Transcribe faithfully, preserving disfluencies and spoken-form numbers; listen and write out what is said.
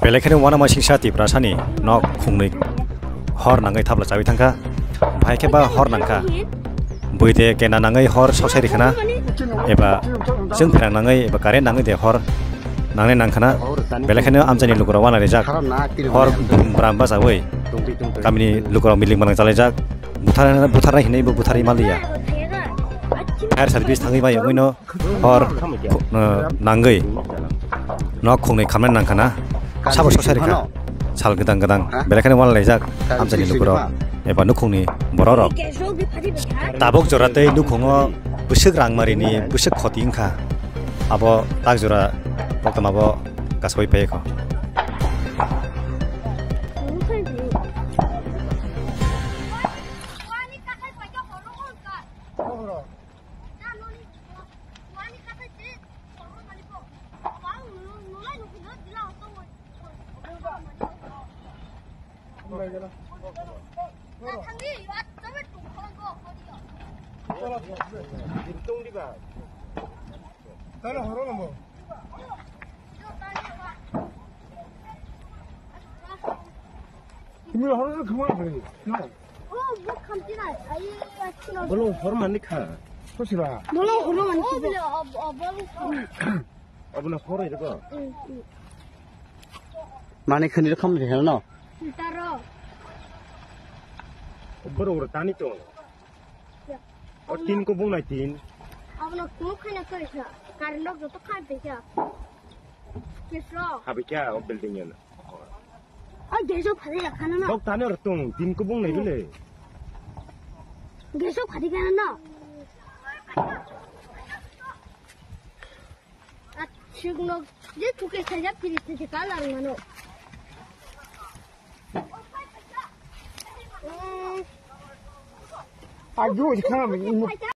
Belai kheno uanama singsa Tiprasani nok khungnwi hor nangwi thapla chawi thangkha. Bahai khe ba hor nangkha. Buide kena nangwi hor soksai rikhana. Eba chwng pherang nangwi eba current nangwi de hor nangnai nangkhana. Belai kheno amchaini lukurok uanarijak. Hor brum bram bachawi kamini lukurok miling malang chalaijak. Buthar-, butharnai hinwi bo butharwi maliya. Fire service thangwi bai wngwino hor, uh, nangwi nok khungnwi khamnai nangkhana. Sabo soksai rikha. Sal gwdang gwdang belai kheno uanalaijak amchaini lukurok eba nukhungni bororok. Tabuk jora tei nukhungo bwswk rangmarini bwswk khoti wngkha. Abo tak jora koktwmabo kasawi paikho. Tini horo khama bri. No. Oh, bo khamti na. Ai, achhi na. Bolo hor mani kha. Kosiba. Bolo hor mani kha. Abuna hor ego. Mani khani kham de no. Taro. Boro ura tani to. O tin ko bung nai tin. Abono kunu khaina kari kha. Current rok joto kha de kha. Kesro. Habi kya o building yan. O gejo phari ya khana na. Dok tani or tung tin ko bung nai bile. Gejo phari khana na. Achuk nok je tuke khaja piri tuke kalar mano. Aju khana.